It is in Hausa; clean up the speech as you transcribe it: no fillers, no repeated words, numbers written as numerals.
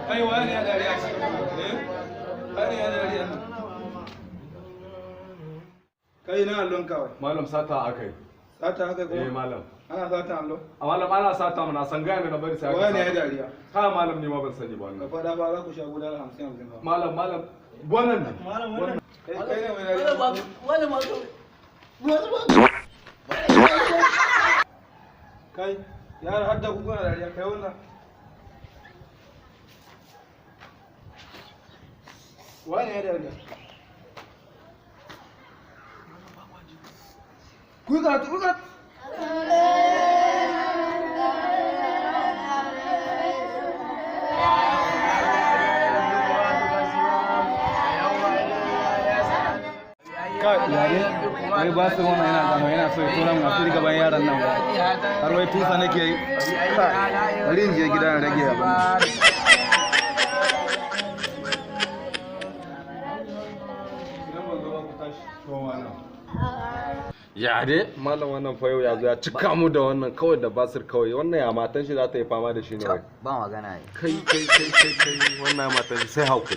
Kai, wani ya dariya shi? Eh, wani ya dariya nan? Kai, na allon kawai. Malam, sata akai. Sata haka? Eh. Kuma Malam. Ana sata allo? A malam, ana sata mana, san gaya ne na bari sai aka Wani ya sata. dariya? Ka malam, ni ma ban sani ba. Ka Wannan. faɗa ba za ku sha guda 50-50 ba. Malam, malam, wannan ne. Kai, kai ne mai dariya. Kai yara, har da ku kuna dariya? Kai, wannan wani ya dariya? Ku yi karatu, ku yi karatu. Kai yare, wai ba su wannan yana gano yana so ya tona mu asiri gaban yaran nan ba. Har wai tusa nake yi. Kai, bari in je gida in rage abin nan. Idan ban zo ba, ku tashi. To malam. Ya dai malam, wannan fa yau ya zo ya cika mu da wannan kawai da basir kawai. Wannan ya matan shi za ta yi fama da shi ne wai? Ba magana ne. Kai kai kai kai kai, wannan matan shi sai hakuri.